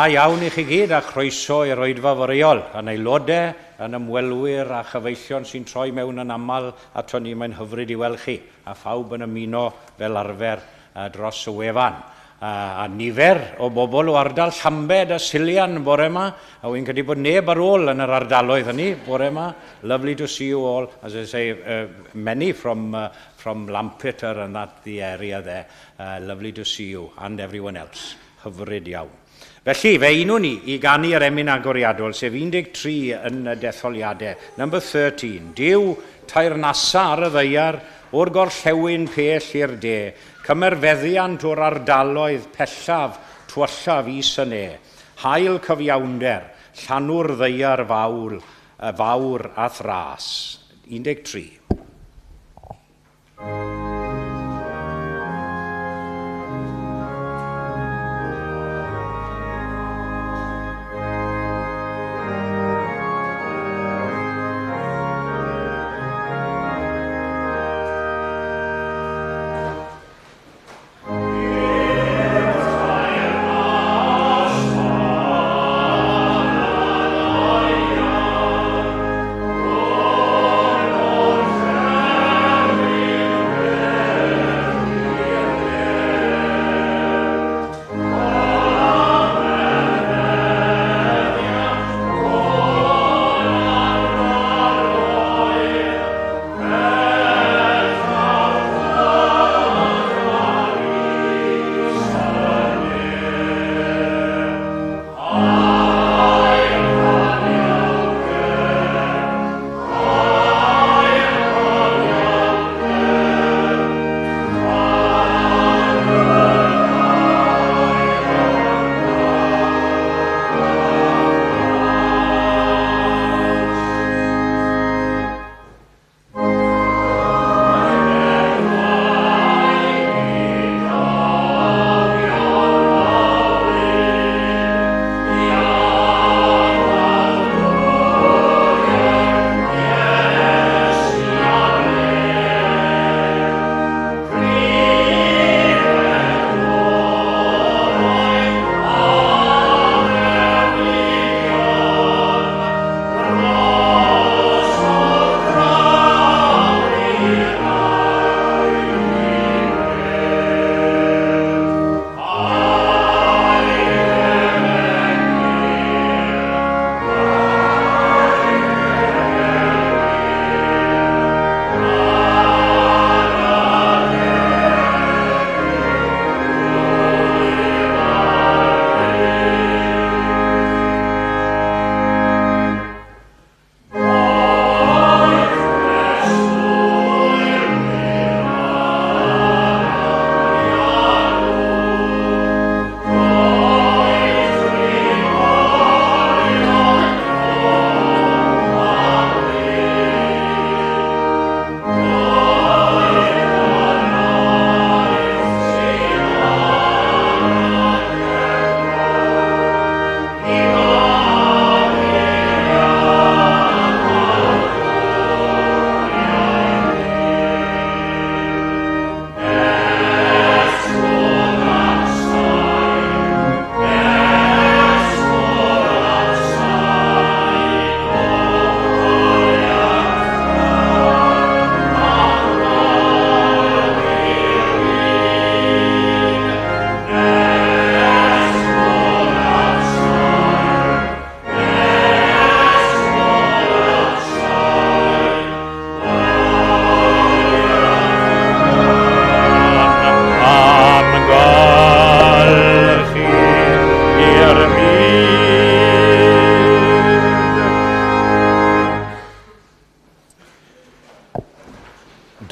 Da iawn i chi gyd a chroeso i'r oedfa foreol, yn aelodau, yn ymwelwyr a chyfeillion sy'n troi mewn yn aml ato ni, mae'n hyfryd i weld chi, a phawb yn ymuno fel arfer dros y wefan. A nifer o bobl o ardal Llambed a Silian bore yma, a wy'n credu bod neb ar ôl yn yr ardaloedd hynny bore yma. Lovely to see you all, as I say, many from Lampeter and that the area there. Lovely to see you and everyone else. Hyfryd iawn. Felly, fe unwn ni i ganu yr emyn agoriadol, sef 13 yn y detholiadau. Number 13. Duw teyrnasa ar y ddaear o'r gorllewin pell i'r de, cymerfeddiant o'r ardaloedd pellaf, twyllaf is y ne, hael cyfiawnder, llanw'r ddaear fawr a thras. 13.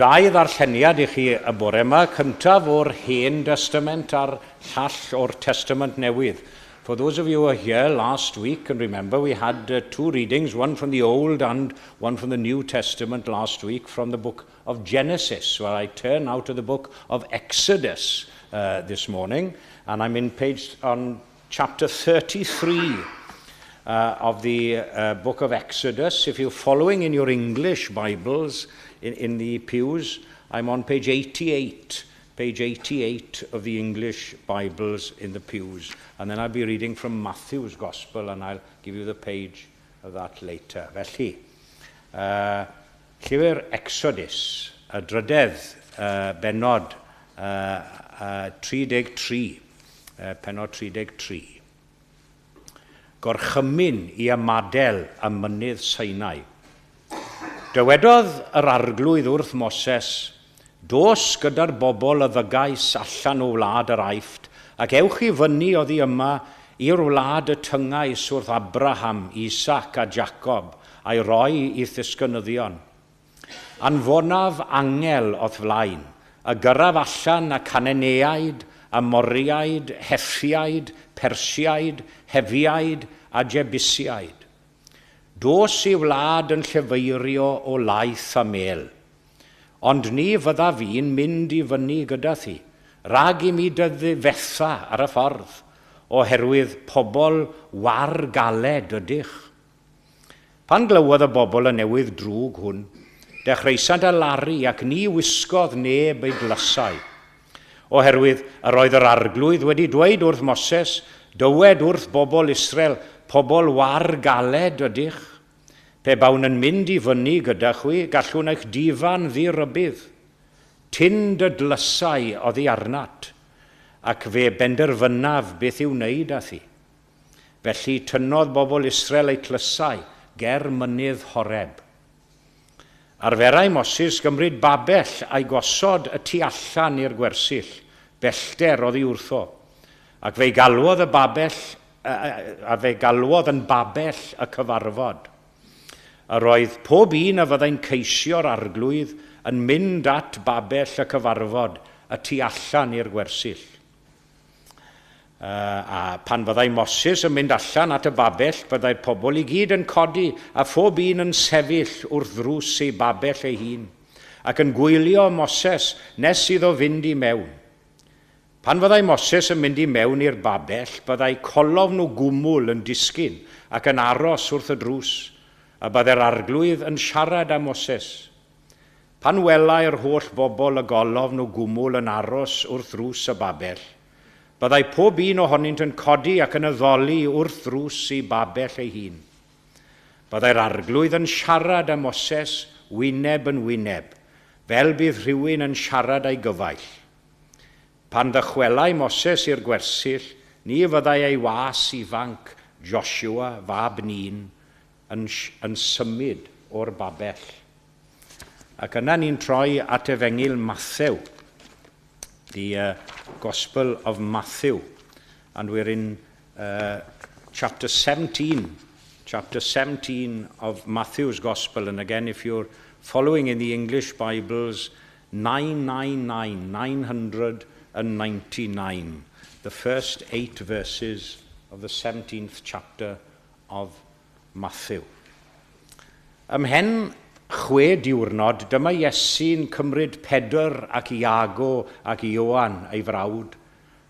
Dau ddarlleniad i chi y bore yma, cyntaf o'r Hen Destament a'r llall o'r Testament Newydd. For those of you who were here last week and remember, we had two readings, one from the Old and one from the New Testament last week from the book of Genesis. Well, I turn now to the book of Exodus this morning, and I'm in page on chapter 33 of the book of Exodus. If you're following in your English Bibles in the pews, I'm on page 88 page 88 of the English Bibles in the pews. And then I'll be reading from Matthew's Gospel, and I'll give you the page of that later. Felly, llyfr Exodus, y drydedd bennod 33, pennod 33. Gorchymyn i ymadael â mynydd Sinai. Dywedodd yr Arglwydd wrth Moses, "Dos gyda'r bobl a ddygais allan o wlad yr Aifft, ac ewch i fyny oddi yma i'r wlad y tyngais wrth Abraham, Isaac a Jacob, a'i roi i'th ddisgynyddion. Anfonaf angel o'th flaen, a gyrraf allan y Cananeaid, Amoriaid, Hethiaid, Persiaid, Hefiaid a Jebusiaid. Dos i wlad yn llifeirio o laeth a mêl. Ond ni fyddaf fi'n mynd i fyny gyda thi, rhag i mi dy ddifetha ar y ffordd, oherwydd pobl war galed ydych." Pan glywodd y bobl y newydd drwg hwn, dechreusant alaru ac ni wisgodd neb ei dlysau. Oherwydd yr oedd yr Arglwydd wedi dweud wrth Moses, "Dywed wrth bobl Israel, 'Pobl war galed ydych. Pe bawn yn mynd i fyny gyda chwi, gallwn eich difa'n ddirybudd. Tyn dy dlysau oddi arnat, ac fe benderfynaf beth i'w wneud â thi." Felly tynnodd bobl Israel eu tlysau ger mynydd Horeb. Arferai Moses gymryd babell a'i gosod y tu allan i'r gwersyll, bellter oddi wrtho, ac fe'i galwodd y babell, a fe galwodd yn babell y cyfarfod. Yr oedd pob un a fyddai'n ceisio'r Arglwydd yn mynd at babell y cyfarfod y tu allan i'r gwersyll. A pan fyddai Moses yn mynd allan at y babell, byddai'r pobl i gyd yn codi a phob un yn sefyll wrth ddrws ei babell ei hun, ac yn gwylio Moses nes iddo fynd i mewn. Pan fyddai Moses yn mynd i mewn i'r babell, byddai colofn o gwmwl yn disgyn ac yn aros wrth y drws, a byddai'r Arglwydd yn siarad â Moses. Pan welai'r holl bobl y golofn o gwmwl yn aros wrth ddrws y babell, byddai pob un ohonynt yn codi ac yn addoli wrth ddrws ei babell ei hun. Byddai'r Arglwydd yn siarad â Moses wyneb yn wyneb, fel bydd rhywun yn siarad â'i gyfaill. Pan ddychwelai Moses i'r gwersyll, ni fyddai ei was ifanc Joshua, fab Nun, yn symud o'r babell. Ac yna ni'n troi at Efengyl Mathew, the Gospel of Matthew. And we're in chapter 17, chapter 17 of Matthew's Gospel. And again, if you're following in the English Bibles, 999, 999, the first eight verses of the 17th chapter of Matthew. Ymhen 6 diwrnod, dyma Iesu'n cymryd Pedr ac Iago ac Ioan ei frawd,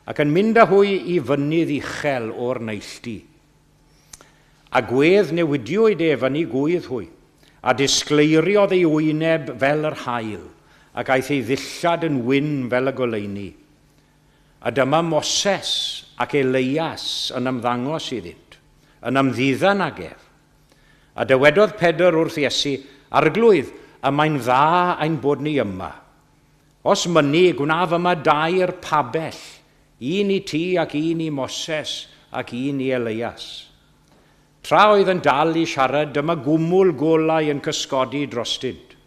ac yn mynd â hwy i fynydd uchel o'r neilltu. A gwedd newidiwyd ef yn eu gŵydd hwy, a disgleiriodd ei wyneb fel yr haul, ac aeth ei ddillad yn wyn fel y goleuni. A dyma Moses ac Elias yn ymddangos iddynt, yn ymddiddan ag ef. A dywedodd Pedr wrth Iesu, "Arglwydd, y mae'n dda ein bod ni yma. Os mynni, gwnaf yma dair pabell, un i ti ac un i Moses ac un i Elias." Tra oedd yn dal i siarad, dyma gwmwl golau yn cysgodi drostynt.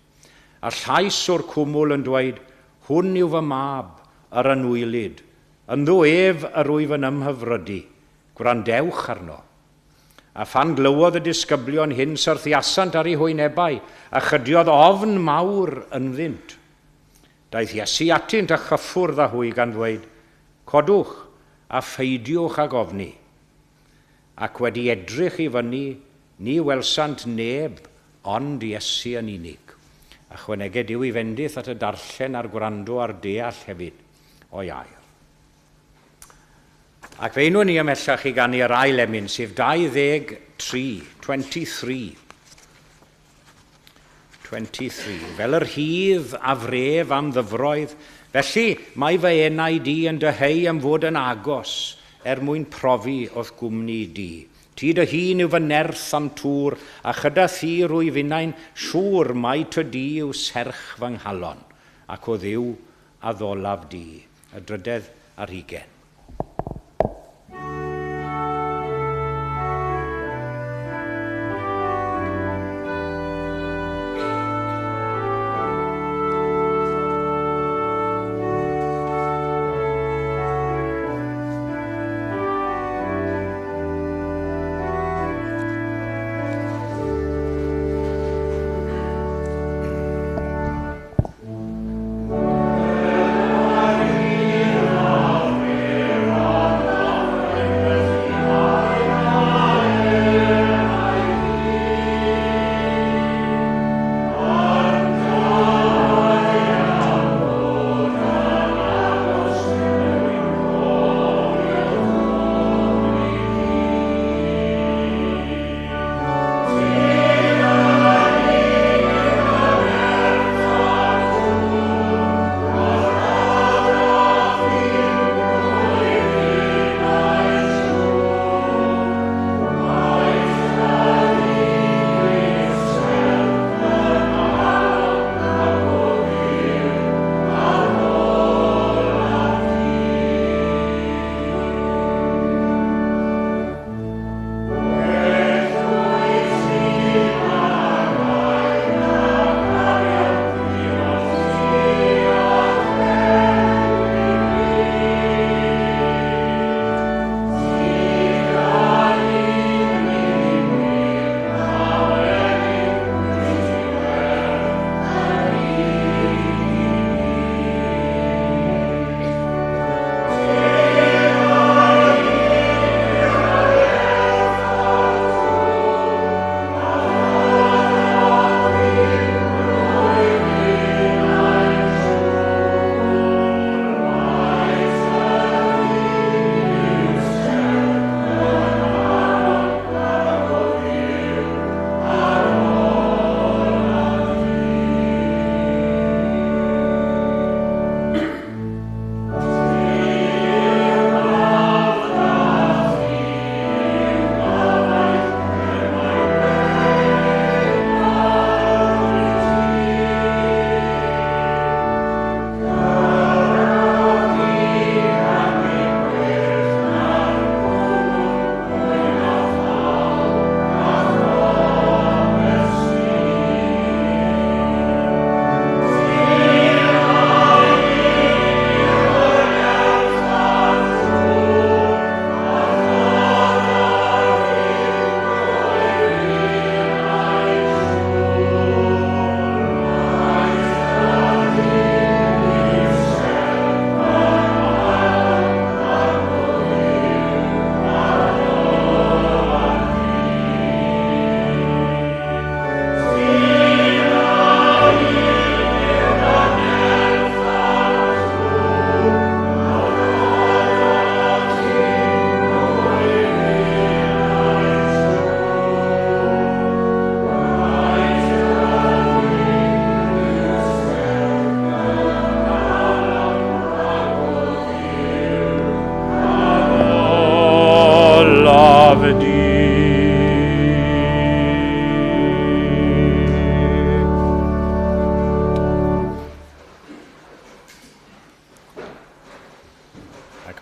A llais o'r cwmwl yn dweud, "Hwn yw fy mab, yr anwylyd. Ynddo ef yr wyf yn ymhyfrydu. Gwrandewch arno." A phan glywodd y disgyblion hyn, syrthiasant ar eu hwynebau, a chydiodd ofn mawr ynddynt. Daeth Iesu atynt a chyffwrdd â hwy gan ddweud, "Codwch a pheidiwch ag ofni." Ac wedi edrych i fyny, ni welsant neb ond Iesu yn unig. A chwaneged Duw ei fendith at y darllen a'r gwrando a'r deall hefyd o'i air. Ac fe unwn ni ymhellach i ganu yr ail emyn, sef 23, 23. 23. Fel yr hydd a fref am ddyfroedd, felly mae fy enaid i yn dyheu am fod yn agos er mwyn profi o'th gwmni di. Ti dy hun yw fy nerth am tŵr, a chyda thi rwy finnau'n siŵr mai ty di yw serch fy nghalon, ac o Dduw addolaf di. Y 23.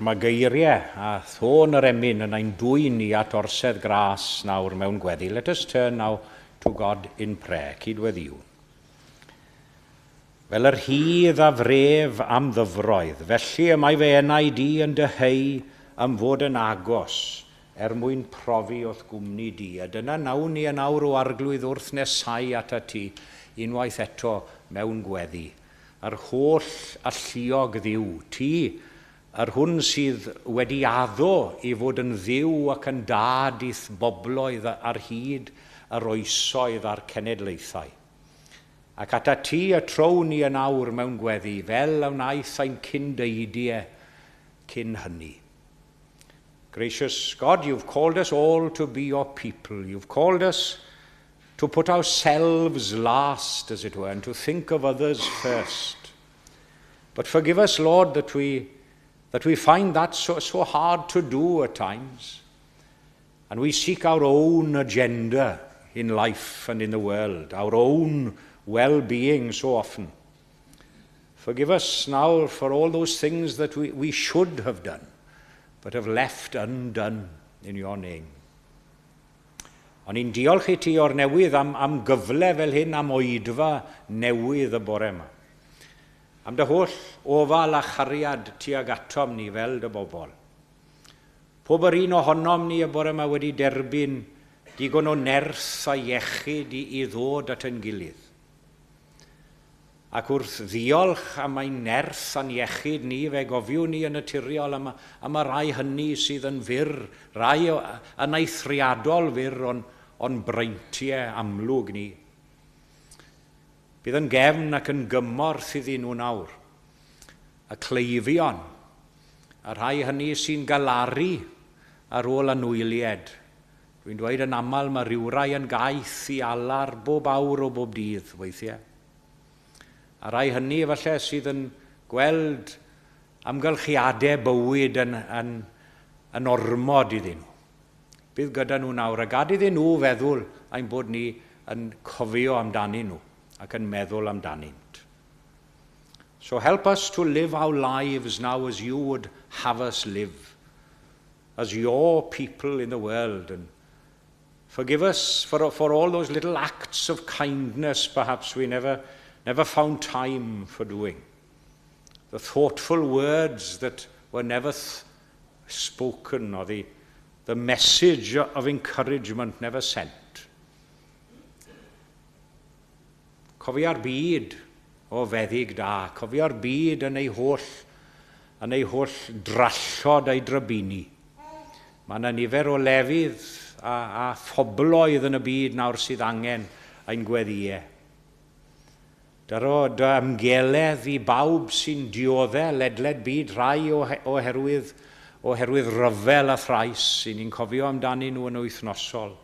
Mae geiriau a thôn yr emyn yn ein dwyn ni at orsedd gras nawr mewn gweddi. Let us turn now to God in prayer. Cydweddïwn. Fel yr hydd a fref am ddyfroedd, felly y mae fy enaid i yn dyheu am fod yn agos er mwyn profi o'th gwmni di. A dyna nawn ni yn awr o Arglwydd wrth nesau atat ti unwaith eto mewn gweddi. Yr holl alluog Dduw, ti, yr hwn sydd wedi addo i fod yn Dduw ac yn dad i'th bobloedd ar hyd yr oesoedd a'r cenedlaethau. Ac atat ti y trown ni yn awr mewn gweddi, fel a wnaeth ein cyndeidiau cyn hynny. Gracious God, you've called us all to be your people. You've called us to put ourselves last, as it were, and to think of others first. But forgive us, Lord, that we find that so hard to do at times. And we seek our own agenda in life and in the world, our own well-being so often. Forgive us now for all those things that we should have done, but have left undone in your name. O'n i'n diolch i ti o'r newydd am gyfle fel hyn, am oedfa newydd y bore yma. Am dy holl ofal a chariad tuag atom ni fel dy bobl. Pob yr un ohonom ni y bore yma wedi derbyn digon o nerth a iechyd i ddod at ein gilydd. Ac wrth ddiolch am ein nerth a'n iechyd ni, fe gofiwn ni yn naturiol am y rai hynny sydd yn fyr, rai yn eithriadol fyr o'n breintiau amlwg ni. Bydd yn gefn ac yn gymorth iddyn nhw nawr. Y cleifion, y rhai hynny sy'n galaru ar ôl anwylied. Dwi'n dweud yn aml mae rhywrai yn gaeth i alar bob awr o bob dydd weithiau. A rai hynny efallai sydd yn gweld amgylchiadau bywyd yn ormod iddyn nhw. Bydd gyda nhw nawr a gad iddyn nhw feddwl ein bod ni yn cofio amdanyn nhw ac yn meddwl amdanynt. So help us to live our lives now as you would have us live, as your people in the world. And forgive us for all those little acts of kindness perhaps we never found time for doing. The thoughtful words that were never spoken, or the message of encouragement never sent. Cofia'r byd o feddyg da, cofia'r byd yn ei holl drallod a'i drybini. Mae yna nifer o lefydd a phobloedd yn y byd nawr sydd angen ein gweddïau. Dyro dy ymgeledd i bawb sy'n dioddef ledled byd, rhai oherwydd rhyfel a thrais sy'n ni'n cofio amdanyn nhw yn wythnosol.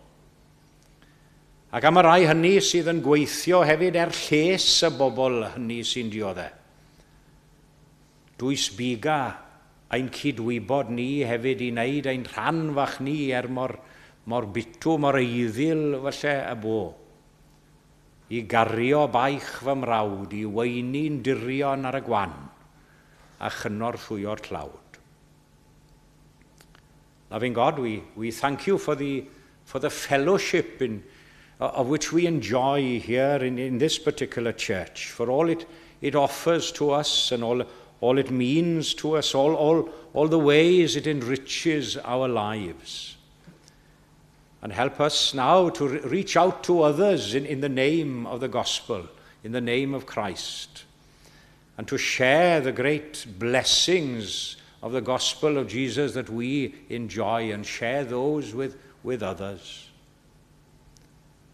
Ac am y rhai hynny sydd yn gweithio hefyd er lles y bobl hynny sy'n dioddef. Dwys biga ein cydwybod ni hefyd i wneud ein rhan fach ni er mor bitw, mor eiddil falle y bo. I gario baich fy mrawd, i weini'n dirion ar y gwan, a chynorthwyo'r tlawd. Loving God, we thank you for the fellowship of which we enjoy here in this particular church, for all it offers to us and all it means to us, all the ways it enriches our lives. And help us now to reach out to others in the name of the gospel, in the name of Christ, and to share the great blessings of the gospel of Jesus that we enjoy and share those with others.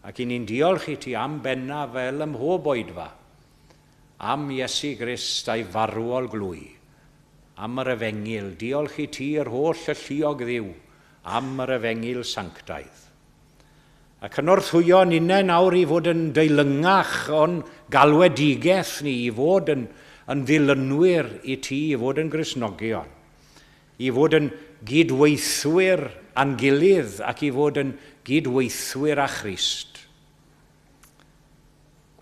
Ac i ni'n diolch i ti am benna fel ym mhob oedfa, am Iesu Grist a'i farwol glwy, am yr efengyl, diolch i ti yr holl alluog Dduw, am yr efengyl sanctaidd. A cynorthwyo ninnau nawr i fod yn deilynach o'n galwedigaeth ni, i fod yn ddilynwyr i ti, i fod yn Gristnogion, i fod yn gydweithwyr a'n gilydd ac i fod yn gydweithwyr â Christ.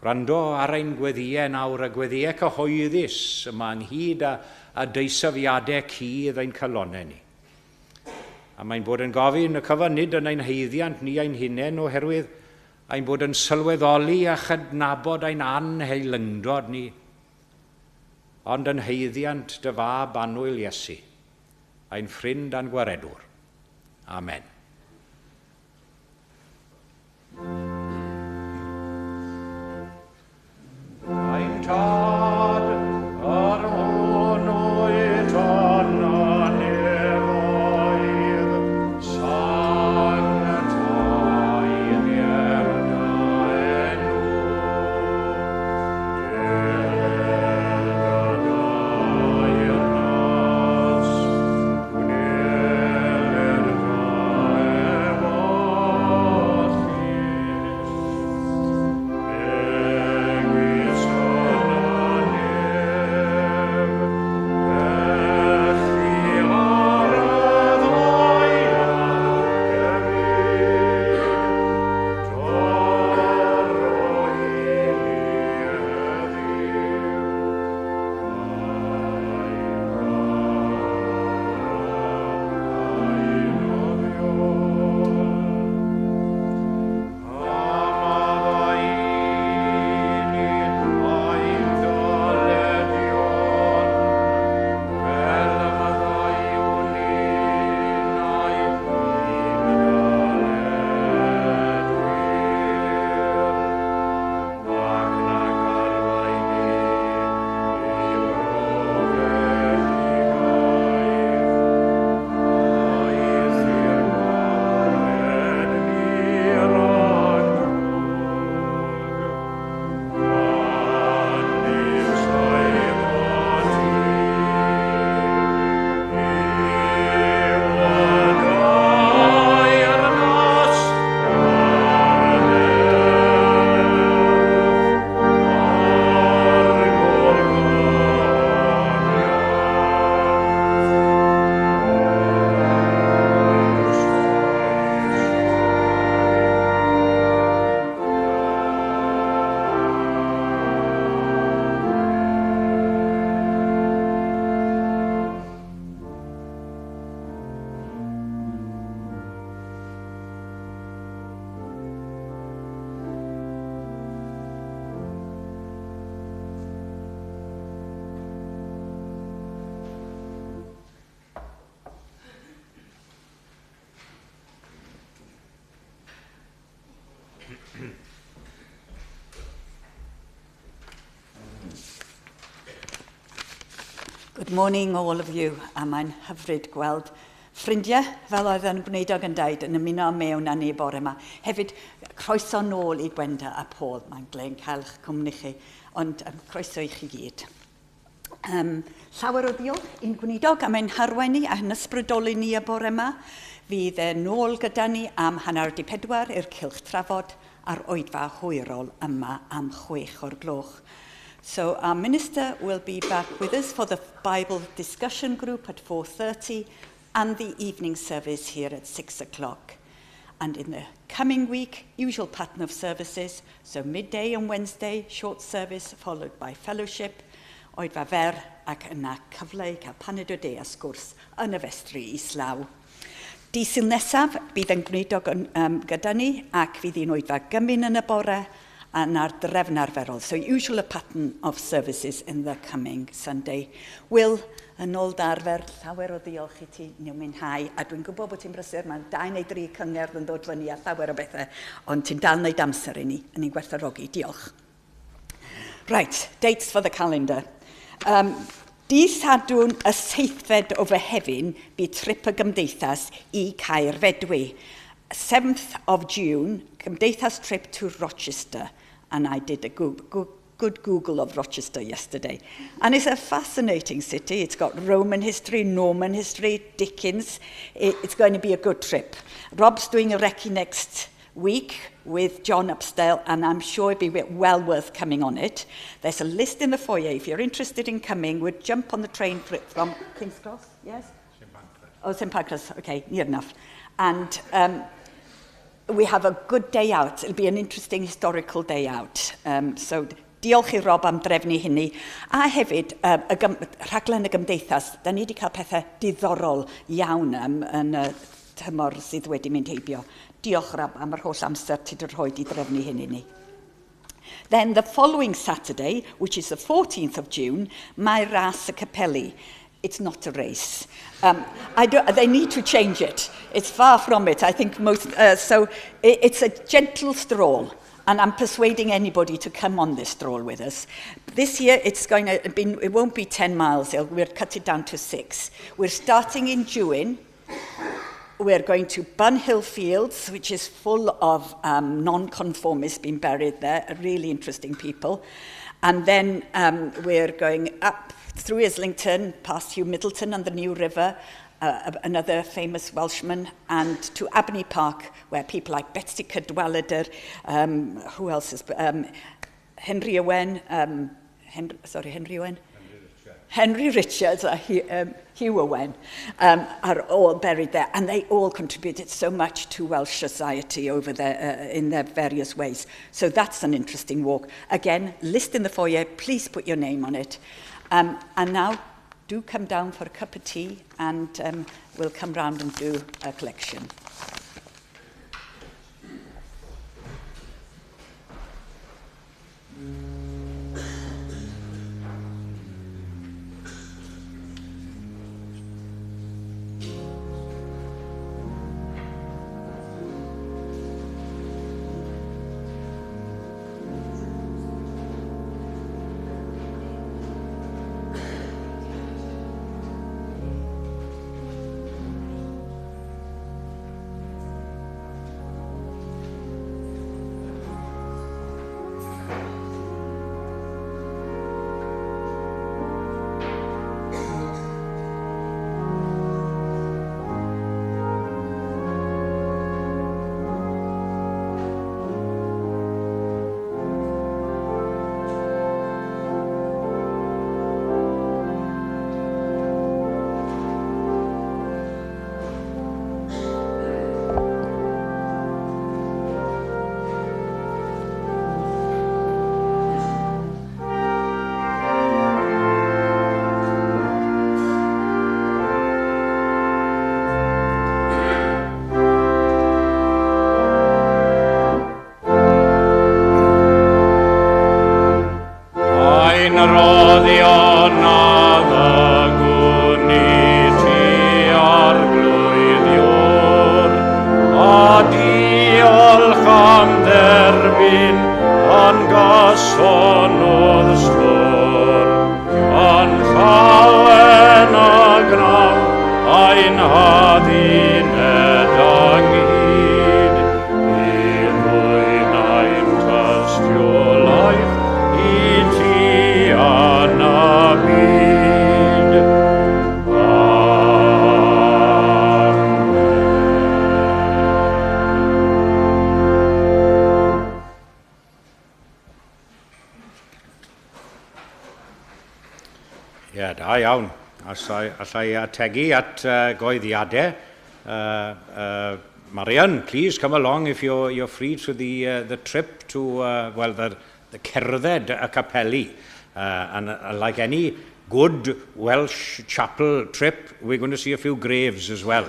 Gwrando ar ein gweddïau nawr, a gweddïau cyhoeddus yma ynghyd â deisyfiadau cudd ein calonnau ni. A mae'n bod yn gofyn y cyfan nid yn ein haeddiant ni ein hunain oherwydd ein bod yn sylweddoli a chydnabod ein anheilyngdod ni, ond yn haeddiant dy fab annwyl Iesu, ein ffrind a'n gwaredwr. Amen. Ein Tad, yr hwn wyt yn y nefoedd, sanctaidd dy enw, dyled dy deyrnas, gwneler dy morning all of you. A mae'n hyfryd gweld ffrindiau, fel oedd yn gwneudog yn deud, yn ymuno mewn â ni bore yma. Hefyd, croeso nôl i Gwenda a Paul. Mae'n glên cael eich cwmni chi, ond croeso i chi gyd. Llawer o ddiolch i'n gwneudog am ein harwain ni a'n ysbrydoli ni y bore yma. Fydd e nôl gyda ni am 3:30 i'r cylch trafod a'r oedfa hwyrol yma am 6 o'r gloch. So our minister will be back with us for the Bible discussion group at 4:30 and the evening service here at 6 o'clock. And in the coming week, usual pattern of services, so midday on Wednesday, short service followed by fellowship, oedfa fer ac yna cyfle i cael paned o de a sgwrs yn y festri islaw. Dydd Sul nesaf bydd yn gwneudog gyda ni ac fydd hi'n oedfa gymun yn y bore a 'na'r drefn arferol. So usual a pattern of services in the coming Sunday. Will, yn ôl dy arfer, llawer o ddiolch i ti, ni'n mwynhau, a dwi'n gwybod bod ti'n brysur, mae dau neu dri cyngerdd yn dod fyny a llawer o bethau, ond ti'n dal wneud amser i ni, a ni'n gwerthfawrogi. Diolch. Right, dates for the calendar. Dydd Sadwrn y 7fed o Fehefin bu trip y gymdeithas i Caerfedwy. 7th of June, Gymdeithas trip to Rochester. And I did a good Google of Rochester yesterday. And it's a fascinating city. It's got Roman history, Norman history, Dickens. It's going to be a good trip. Rob's doing a recce next week with John Upsdale, and I'm sure it'd be well worth coming on it. There's a list in the foyer. If you're interested in coming, we'd jump on the train from King's Cross, yes? St Pancras. Oh, St Pancras, okay, near enough. And we have a good day out. It'll be an interesting historical day out. So diolch i Rob am drefnu hynny. A hefyd, rhaglen y gymdeithas, da ni wedi cael pethau diddorol iawn yn y tymor sydd wedi mynd heibio. Diolch Rob am yr holl amser ti wedi rhoi i drefnu hynny ni. Then the following Saturday, which is the 14th of June, mae ras y capeli. It's not a race. I don't, they need to change it. It's far from it. I think most, so it's a gentle stroll. And I'm persuading anybody to come on this stroll with us. This year, it's going to be, it won't be 10 miles. We'll cut it down to 6. We're starting in June. We're going to Bunhill Fields, which is full of non-conformists being buried there, really interesting people. And then we're going up through Islington, past Hugh Middleton and the New River, another famous Welshman, and to Abney Park, where people like Betsi Cadwaladr, who else is, Henry Owen, Henry, sorry, Henry Owen? Henry Richards, Hugh Owen, are all buried there, and they all contributed so much to Welsh society over there, in their various ways. So that's an interesting walk. Again, list in the foyer, please put your name on it. And now, do come down for a cup of tea, and we'll come round and do a collection. Ein rhoddion a ddygwn i ti Arglwydd Iôr, a diolch am dderbyn yn gyson o'th stôr, yn llawen. ein hadduned ynghyd, i ddwyn ein tystiolaeth i ti yn y byd. Amen. Ie, da iawn. Allai ategu at goeddiadau. Marian, please come along if you're free to the trip to, well, the cerdded y capeli. And like any good Welsh chapel trip, we're going to see a few graves as well.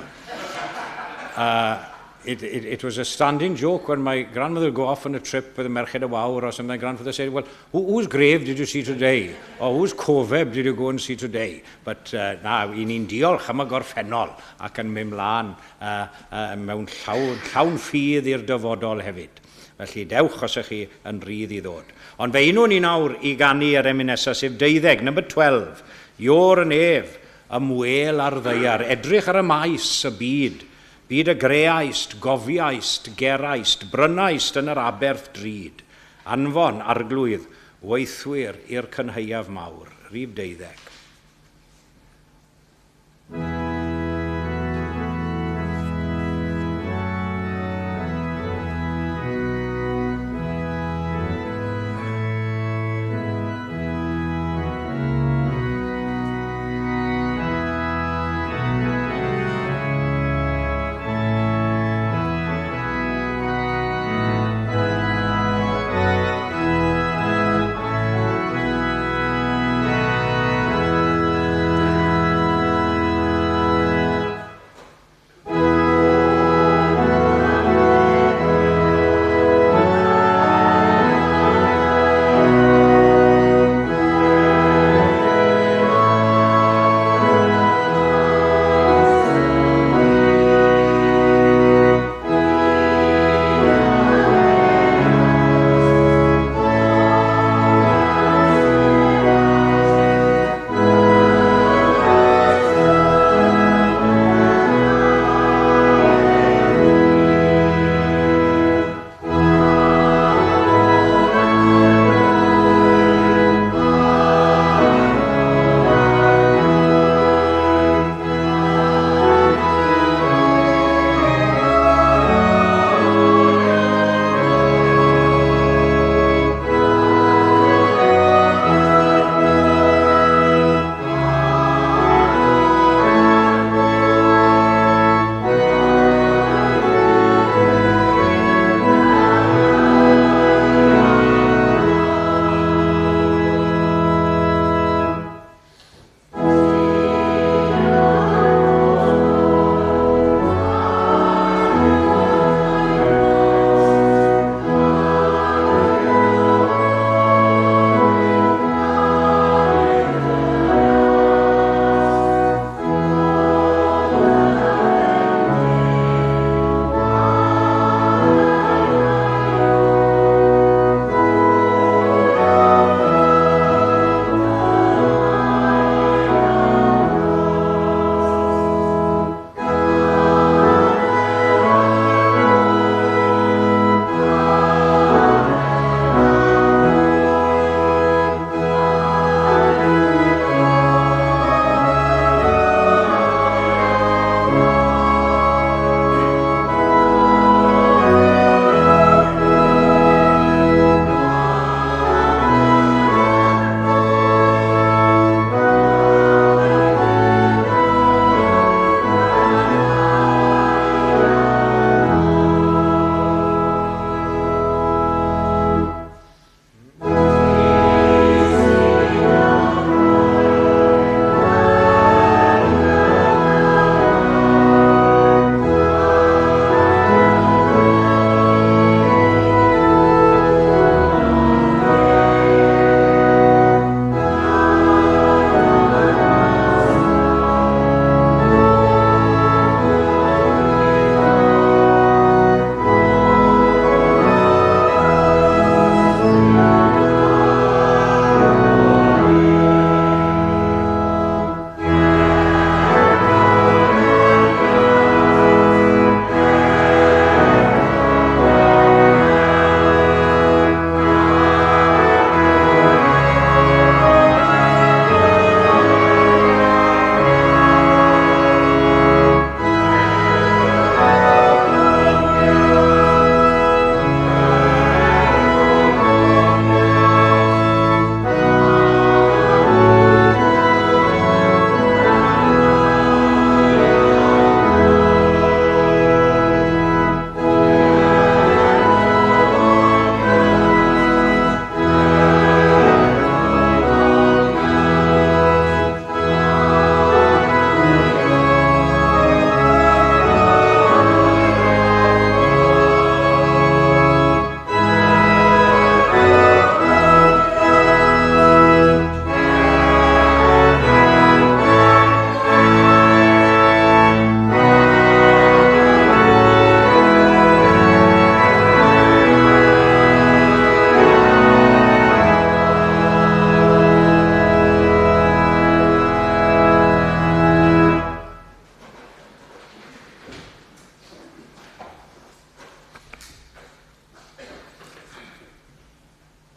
It was a standing joke when my grandmother would go off on a trip with the Merched y Wawr or something. My grandfather said, "Well, whose grave did you see today? Or whose cofeb did you go and see today?" But na, i ni'n diolch am y gorffennol ac yn mynd mlaen mewn llawn ffydd i'r dyfodol hefyd. Felly dewch os ych chi yn rhydd i ddod. Ond fe unwn ni nawr i ganu yr emyn nesaf, sef 12, number 12. Iôr y nef, ymwel ar ddaear, edrych ar y maes y byd, byd y greaist, gofiaist, geraist, brynaist yn yr aberth drud. Anfon, Arglwydd, weithwyr i'r cynhaeaf mawr. Rhif 12.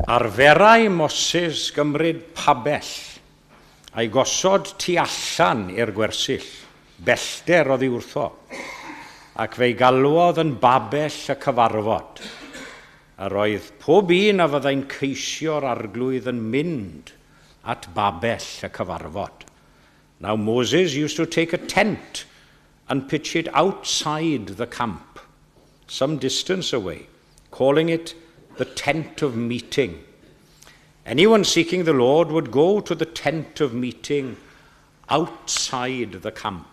Arferai Moses gymryd pabell a'i gosod tu allan i'r gwersyll, bellter oddi wrtho, ac fe'i galwodd yn babell y cyfarfod. Yr oedd pob un a fyddai'n ceisio'r Arglwydd yn mynd at babell y cyfarfod. Now Moses used to take a tent and pitch it outside the camp, some distance away, calling it the tent of meeting. Anyone seeking the Lord would go to the tent of meeting outside the camp.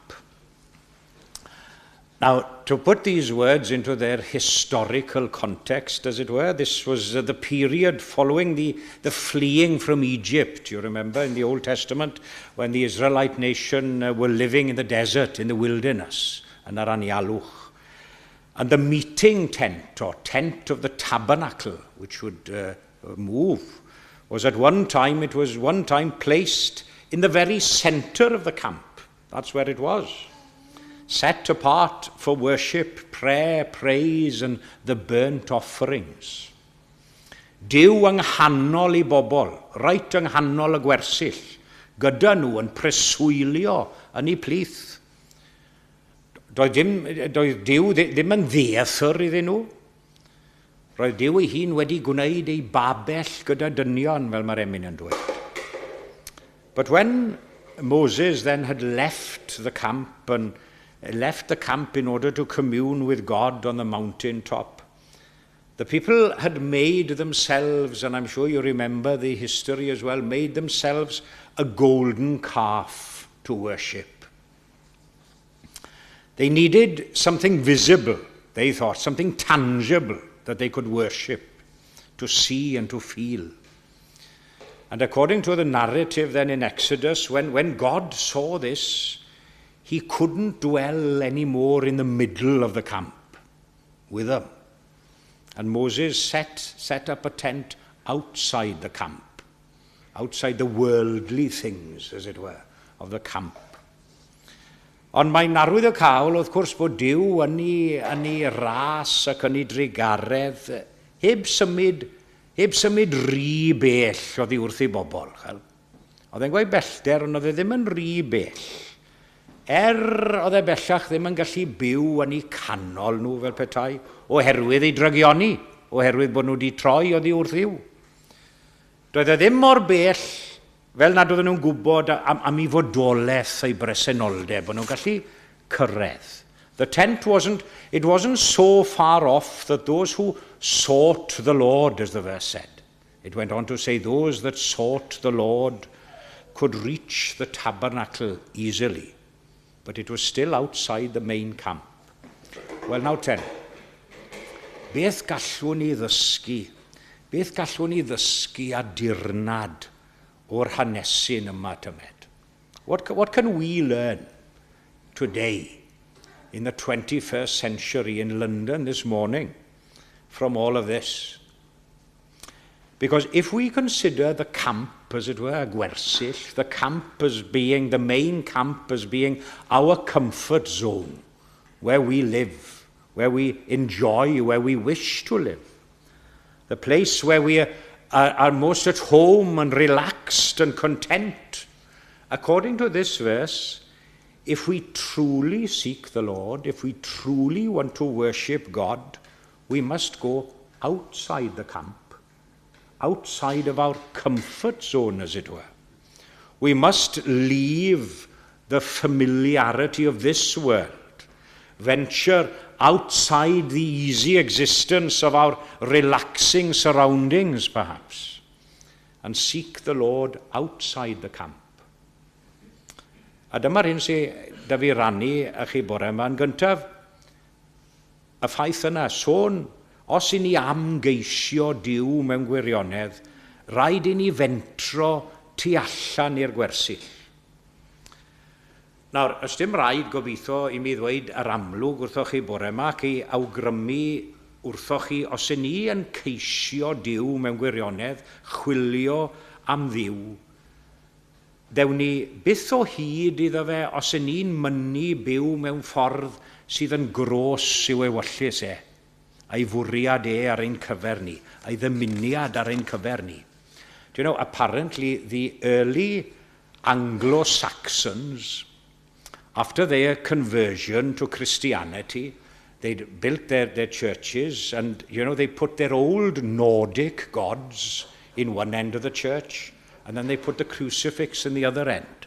Now, to put these words into their historical context, as it were, this was the period following the fleeing from Egypt, you remember, in the Old Testament, when the Israelite nation were living in the desert, in the wilderness, yn yr anialwch. And the meeting tent, or tent of the tabernacle, which would move, was at one time, it was one time placed in the very center of the camp. That's where it was set apart for worship, prayer, praise and the burnt offerings. Duw yng nghanol ei bobl, reit yng nghanol y gwersyll, gyda nhw yn preswylio yn eu plith. Doedd Duw ddim yn ddieithr iddyn nhw. Roedd Duw ei hun wedi gwneud ei babell gyda dynion, fel mae'r emyn yn dweud. But when Moses then had left the camp and left the camp in order to commune with God on the mountain top, the people had made themselves, and I'm sure you remember the history as well, made themselves a golden calf to worship. They needed something visible, they thought, something tangible that they could worship, to see and to feel. And according to the narrative then in Exodus, when God saw this, he couldn't dwell anymore in the middle of the camp with them. And Moses set up a tent outside the camp, outside the worldly things, as it were, of the camp. Ond mae'n arwyddocaol, wrth gwrs, bod Duw yn ei ras ac yn ei drugaredd heb symud rhy bell oddi wrth ei bobl. Chel. Oedd e'n gweud bellter, ond oedd e ddim yn rhy bell. Oedd e bellach ddim yn gallu byw yn eu canol nhw fel petai, oherwydd eu drygioni, oherwydd bod nhw wedi troi oddi wrth Dduw. Doedd e ddim mor bell fel nad oedden nhw'n gwybod am ei fodolaeth ei bresenoldeb, bod nhw'n gallu cyrraedd. The tent wasn't, it wasn't so far off that those who sought the Lord, as the verse said. It went on to say those that sought the Lord could reach the tabernacle easily, but it was still outside the main camp. Wel, nawr ten, beth gallwn ni ddysgu? Beth gallwn ni ddysgu a dirnad o'r hanesyn yma tymed? What can we learn today in the 21st century in London this morning from all of this? Because if we consider the camp, as it were, gwersyll, the camp as being, the main camp as being our comfort zone, where we live, where we enjoy, where we wish to live, the place where we are most at home and relaxed and content. According to this verse, if we truly seek the Lord, if we truly want to worship God, we must go outside the camp, outside of our comfort zone, as it were. We must leave the familiarity of this world, venture outside the easy existence of our relaxing surroundings, perhaps, and seek the Lord outside the camp. A dyma'r hyn sydd da fi rannu â chi bore yma. Yn gyntaf, y ffaith yna, sôn, os i ni am geisio Duw mewn gwirionedd, rhaid i ni fentro tu allan i'r gwersyll. Nawr, oes dim rhaid gobeithio i mi ddweud yr amlwg wrthoch chi bore yma ac i awgrymu wrthoch chi os y ni yn ceisio Duw mewn gwirionedd, chwilio am Dduw, dewn ni byth o hyd iddo fe os y ni'n mynnu byw mewn ffordd sydd yn groes i'w ewyllys e. A'i fwriad e ar ein cyfer ni, a'i ddymuniad ar ein cyfer ni. Do you know, apparently the early Anglo-Saxons, after their conversion to Christianity, they'd built their churches and they put their old Nordic gods in one end of the church and then they put the crucifix in the other end,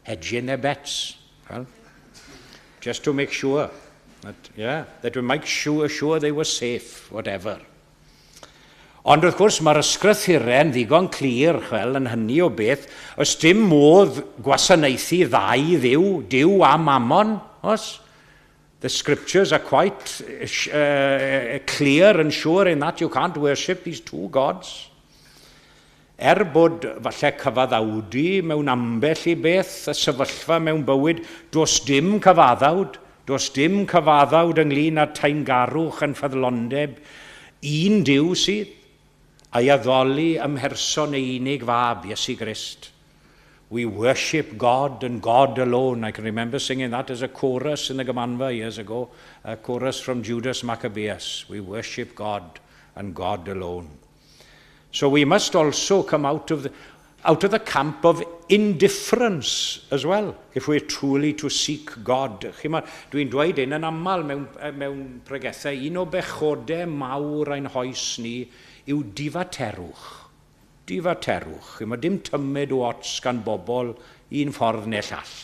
hedging their bets, well, just to make sure that we make sure they were safe, whatever. Ond wrth gwrs mae'r ysgrythurau'n ddigon clir, chwel, yn hynny o beth, oes dim modd gwasanaethu ddau ddiw, Duw a Mammon, oes? The scriptures are quite clear and sure in that you can't worship these two gods. Er bod falle cyfaddawdu mewn ambell i beth, y sefyllfa mewn bywyd, does dim cyfaddawd, does dim cyfaddawd ynglyn â teyrngarwch yn ffyddlondeb. Un Duw sydd, a'i addoli ym mherson ei unig fab, Iesu Grist. We worship God and God alone. I can remember singing that as a chorus in the Gymanfa years ago, a chorus from Judas Maccabeus. We worship God and God alone. So we must also come out of the camp of indifference as well, if we're truly to seek God. Dwi'n dweud hyn yn aml mewn pregethau, un o bechodau mawr ein hoes ni yw difaterwch. Difaterwch. Mae dim tymed o ots gan bobl un ffordd neu llall.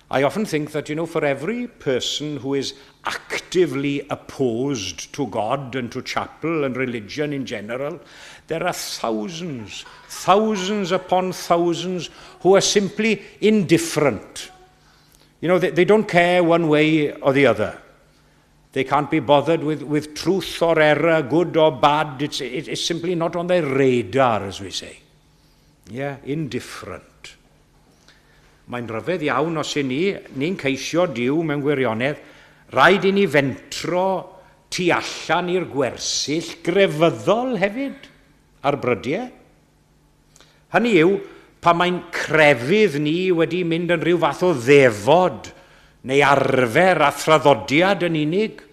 I often think that for every person who is actively opposed to God and to chapel and religion in general, there are thousands, thousands upon thousands who are simply indifferent. They don't care one way or the other. They can't be bothered with truth or error, good or bad. It's simply not on their radar, as we say. Yeah, indifferent. Mae'n rhyfedd iawn os y'n ni, ni'n ceisio Duw mewn gwirionedd, rhaid i ni fentro tu allan i'r gwersyll grefyddol hefyd ar brydiau. Hynny yw, pan mae'n crefydd ni wedi mynd yn rhyw fath o ddefod neu arfer a thraddodiad yn unig.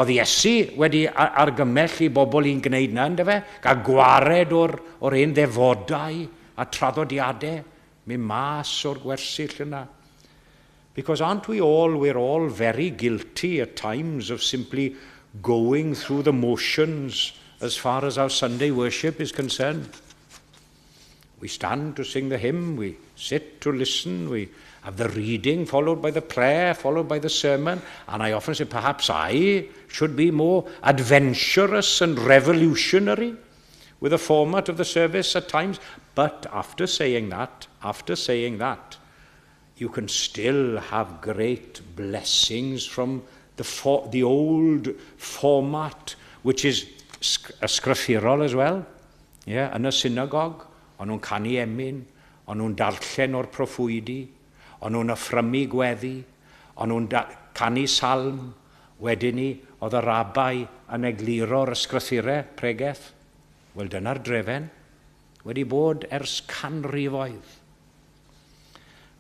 Oedd Iesu wedi argymell i bobl i'n gwneud na, yndyfe? Gael gwared o'r un ddefodau a traddodiadau, mynd mas o'r gwersyll yna. Because aren't we all, we're all very guilty at times of simply going through the motions as far as our Sunday worship is concerned. We stand to sing the hymn, we sit to listen, we have the reading followed by the prayer, followed by the sermon. And I often say perhaps I should be more adventurous and revolutionary with the format of the service at times. But after saying that, you can still have great blessings from the old format, which is ysgrythurol as well. Yeah, yn y synagog, o'n nhw'n canu emyn, o'n nhw'n darllen o'r proffwydi, o'n nhw'n offrymu gweddi, o'n nhw'n canu salm. Wedyn ni, oedd y rabai yn egluro'r ysgrythurau pregeth. Wel, dyna'r drefen wedi bod ers canrifoedd.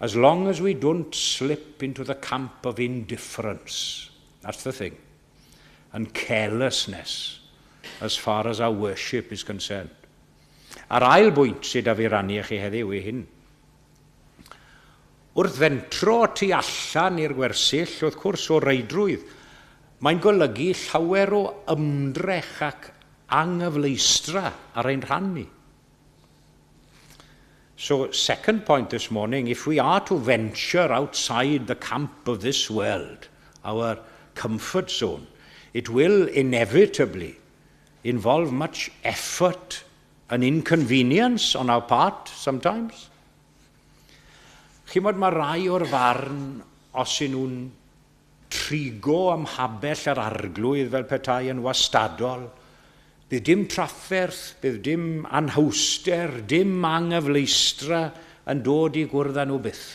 As long as we don't slip into the camp of indifference, that's the thing, and carelessness as far as our worship is concerned. A'r ail bwynt sydd â fi rannu â chi heddiw yw hyn. Wrth fentro tu allan i'r gwersyll, wrth gwrs o reidrwydd, mae'n golygu llawer o ymdrech ac anghyfleustra ar ein rhan ni. So, second point this morning, if we are to venture outside the camp of this world, our comfort zone, it will inevitably involve much effort and inconvenience on our part sometimes. Chi'mod, mae rai o'r farn os y'n nhw'n trigo ym mhabell yr Arglwydd fel petai yn wastadol, bydd dim trafferth, bydd dim anhawster, dim anghyfleustra yn dod i gwrdd â nhw byth.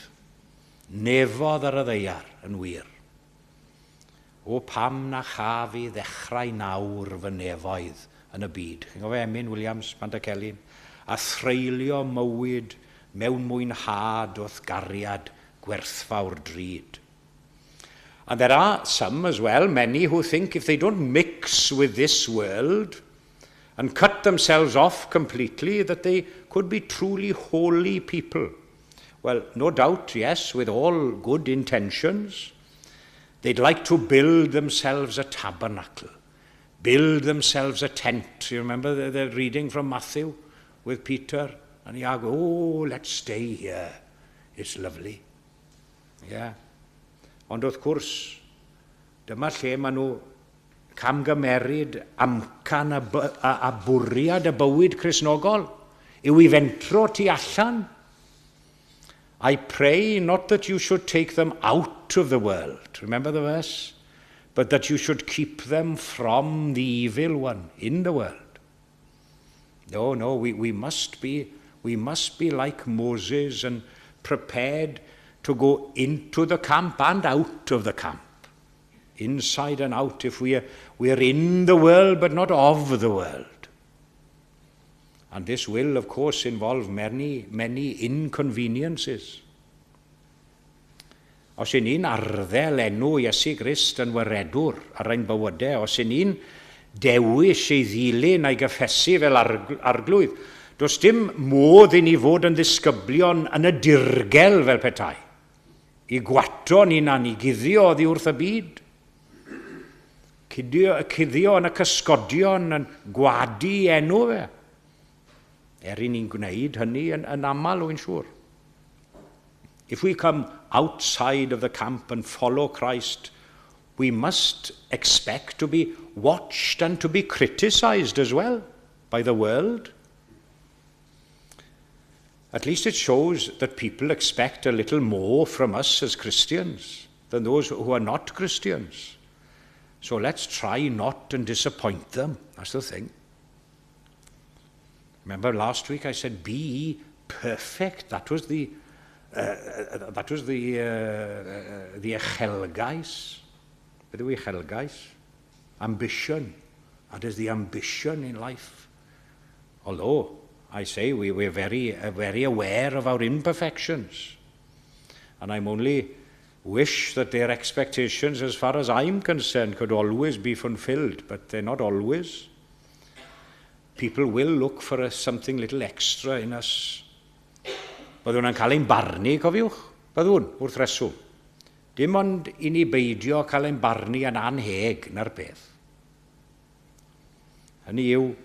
Nefoedd ar y ddaear yn wir. O pam na chaf i ddechrau nawr fy nefoedd yn y byd. Chi'n gofio emyn Williams, Pantycelyn? A threulio mywyd mewn mwynhad o'th gariad gwerthfawr drud. And there are some as well, many who think if they don't mix with this world and cut themselves off completely, that they could be truly holy people. Well, no doubt, yes, with all good intentions. They'd like to build themselves a tabernacle, build themselves a tent. You remember the reading from Matthew with Peter and Iago? "Oh, let's stay here. It's lovely." Yeah. Ond wrth gwrs, dyma lle maen nhw camgymeryd amcan a bwriad y bywyd Cristnogol yw i fentro tu allan. "I pray not that you should take them out of the world." Remember the verse? "But that you should keep them from the evil one in the world." No, we must be like Moses and prepared to go into the camp and out of the camp. Inside and out, if we are in the world but not of the world. And this will, of course, involve many, many inconveniences. Os y'n ni'n arddel enw Iesu Grist yn waredwr ar ein bywydau, os y'n ni'n dewis ei ddilyn a'i gyffesu fel arglwydd, does dim modd i ni fod yn ddisgyblion yn y dirgel fel petai. I gwato ni na ni guddio oddi wrth y byd. Cuddio yn y cysgodion yn gwadu enw fe. Er i ni'n gwneud hynny yn aml, wy'n siŵr. If we come outside of the camp and follow Christ, we must expect to be watched and to be criticized as well by the world. At least it shows that people expect a little more from us as Christians than those who are not Christians. So let's try not and disappoint them. That's the thing. Remember last week I said, "Be ye perfect." That was the uchelgais. Beth yw uchelgais? Ambition. That is the ambition in life. Although, I say, we're very aware of our imperfections. And I'm only wish that their expectations, as far as I'm concerned, could always be fulfilled, but they're not always. People will look for something little extra in us. Byddwn yn cael ein barnu, cofiwch? Byddwn, wrth reswm. Dim ond i ni beidio cael ein barnu yn anheg na'r peth. Hynny yw,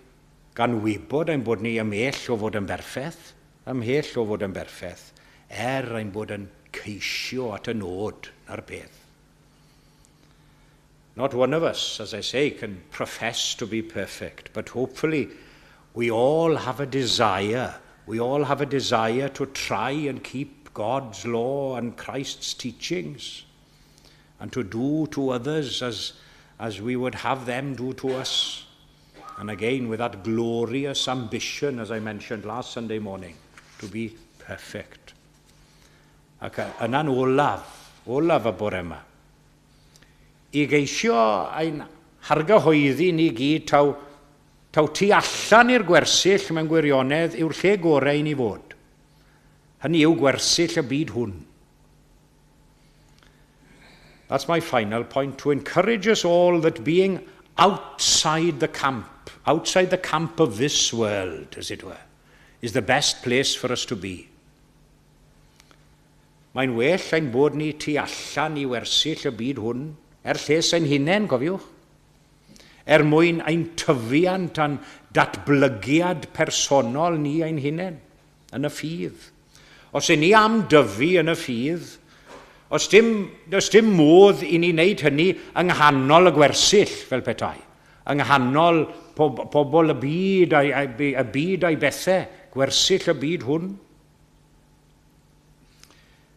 gan wybod ein bod ni ymhell o fod yn berffaith, ymhell o fod yn berffaith, er ein bod yn ceisio at y nod na'r peth. Not one of us, as I say, can profess to be perfect, but hopefully we all have a desire. We all have a desire to try and keep God's law and Christ's teachings and to do to others as we would have them do to us. And again, with that glorious ambition, as I mentioned last Sunday morning, to be perfect. Ac yna'n olaf, olaf y bore yma, i geisio ein hargyhoeddi ni gyd taw tu allan i'r gwersyll mewn gwirionedd yw'r lle gorau i ni fod. Hynny yw gwersyll y byd hwn. That's my final point, to encourage us all that being outside the camp, outside the camp of this world, as it were, is the best place for us to be. Mae'n well ein bod ni tu allan i wersyll y byd hwn, er lles ein hunain, cofiwch. Er mwyn ein tyfiant a'n datblygiad personol ni ein hunain yn y ffydd. Os y'n ni am dyfu yn y ffydd, does dim modd i ni wneud hynny yng nghanol y gwersyll fel petai. Yng nghanol pobl y byd y byd a'i bethau, gwersyll y byd hwn.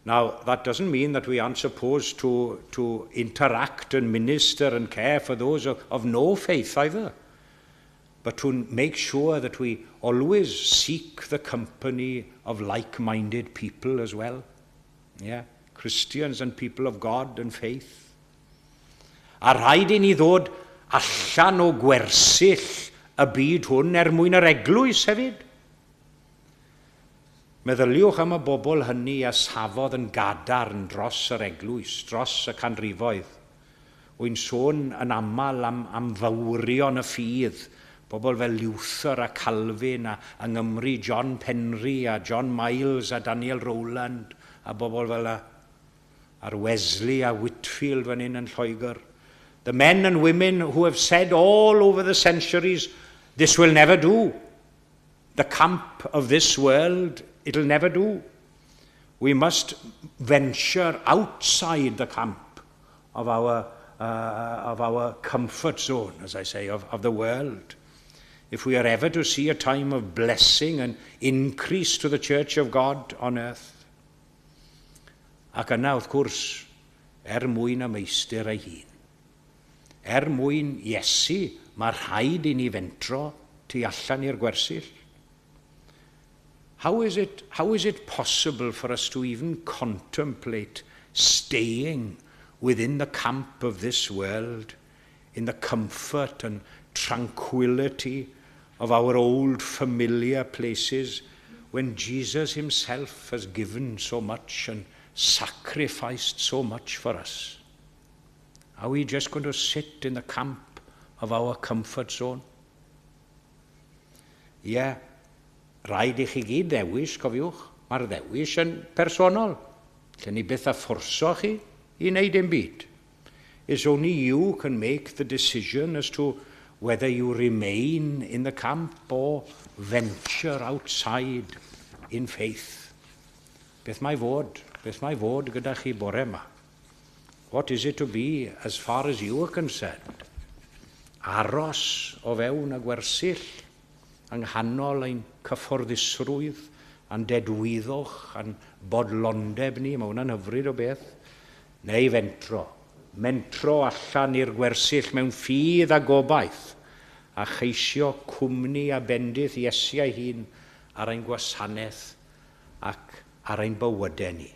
Now, that doesn't mean that we aren't supposed to interact and minister and care for those of no faith either. But to make sure that we always seek the company of like-minded people as well. Yeah, Christians and people of God and faith. A rhaid i ni ddod allan o gwersyll y byd hwn er mwyn yr eglwys hefyd. Meddyliwch am y bobl hynny a safodd yn gadarn dros yr eglwys, dros y canrifoedd. Wy'n sôn yn aml am fawrion y ffydd, bobl fel Luther a Calvin a yng Nghymru John Penry a John Miles a Daniel Rowland a bobl fel a'r Wesley a Whitfield fan hyn yn Lloegr. The men and women who have said all over the centuries, this will never do. The camp of this world, it'll never do. We must venture outside the camp of our comfort zone, as I say, of the world. If we are ever to see a time of blessing and increase to the Church of God on earth. Ac yna, wrth gwrs, mwyn y meistr ei hun. Er mwyn Iesu, mae rhaid i ni fentro tu allan i'r gwersyll. How is it possible for us to even contemplate staying within the camp of this world, in the comfort and tranquility of our old familiar places, when Jesus himself has given so much and sacrificed so much for us? Are we just going to sit in the camp of our comfort zone? Ie, yeah, rhaid i chi gyd ddewis, cofiwch, mae'r ddewis yn personol. Lle ni byth a fforso chi i wneud dim byd. It's only you can make the decision as to whether you remain in the camp or venture outside in faith. Beth mae fod gyda chi bore yma? What is it to be as far as you are concerned? Aros o fewn y gwersyll yng nghanol ein cyfforddusrwydd, a'n dedwyddwch, a'n bodlondeb ni, mae hwnna'n hyfryd o beth, neu fentro. Mentro allan i'r gwersyll mewn ffydd a gobaith, a cheisio cwmni a bendith Iesu ei hun ar ein gwasanaeth ac ar ein bywydau ni.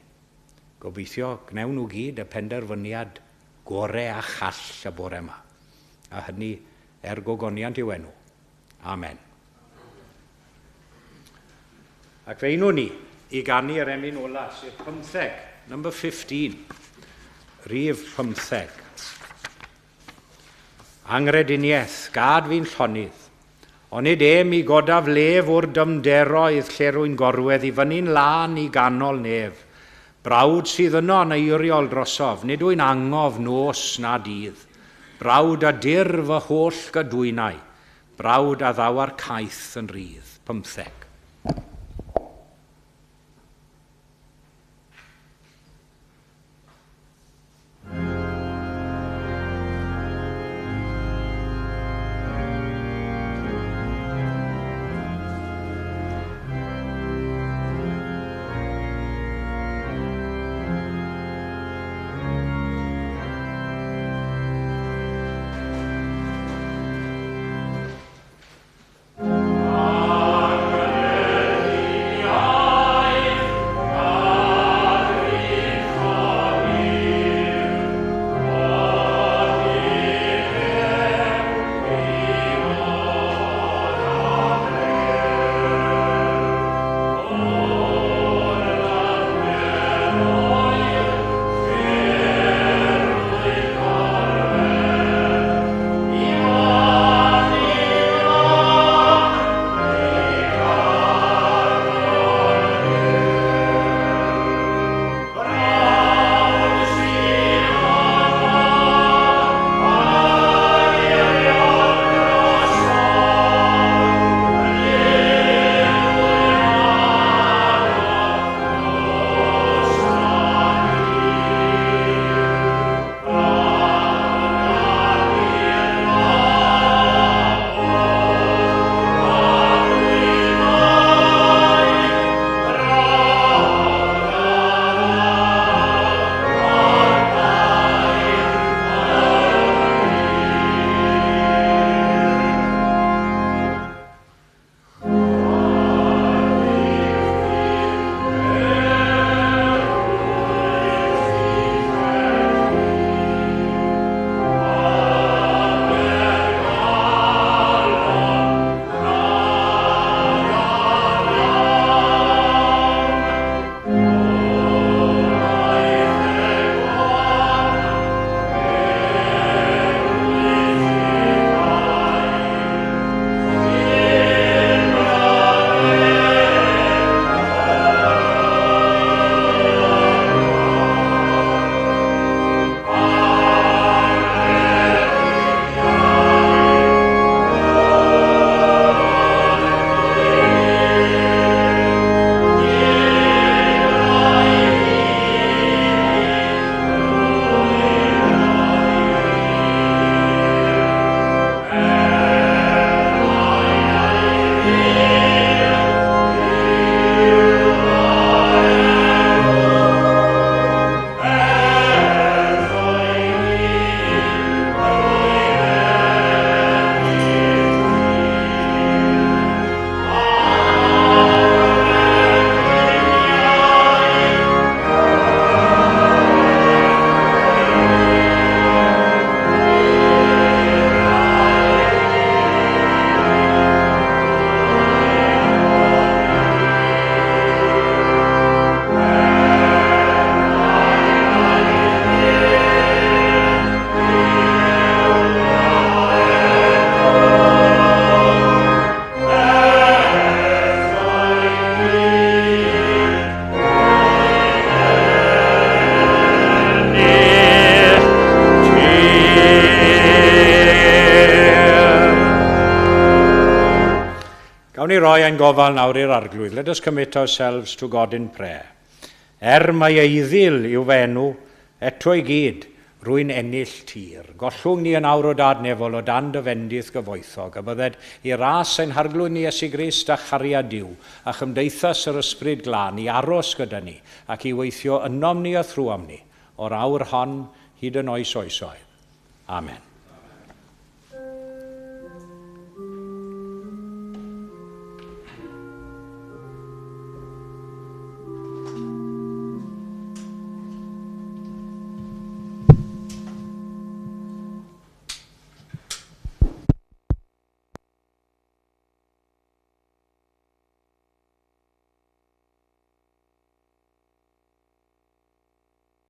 Gobeithio gnewn nhw gyd y penderfyniad gore a chall y bore yma. A hynny er gogoniant i'w enw. Amen. Ac fe unwn ni i ganu yr emyn ola, sef 15, number 15, rhif 15. Anghrediniaeth, gad fi'n llonydd, onid e mi godaf lef o'r dymderoedd lle rwy'n gorwedd i fyny'n lân i ganol nef. Brawd sydd yno yn eiriol drosof, nid wy'n angof nos na dydd. Brawd a dyr fy holl gydwynau, brawd a ddaw'r caeth yn rhydd. 15. Amen. ni roi ein gofal nawr i'r Arglwydd. Let us commit ourselves to God in prayer. Er mai eiddil yw fy enw, eto i gyd, rwy'n ennill tir. Gollwng ni yn awr o Dad nefol o dan dy fendith gyfoethog, a bydded i ras ein Harglwydd ni Iesu Grist a chariad Duw, a chymdeithas yr Ysbryd Glân i aros gyda ni, ac i weithio ynom ni a thrwom ni, o'r awr hon hyd yn oes oesoedd. Amen.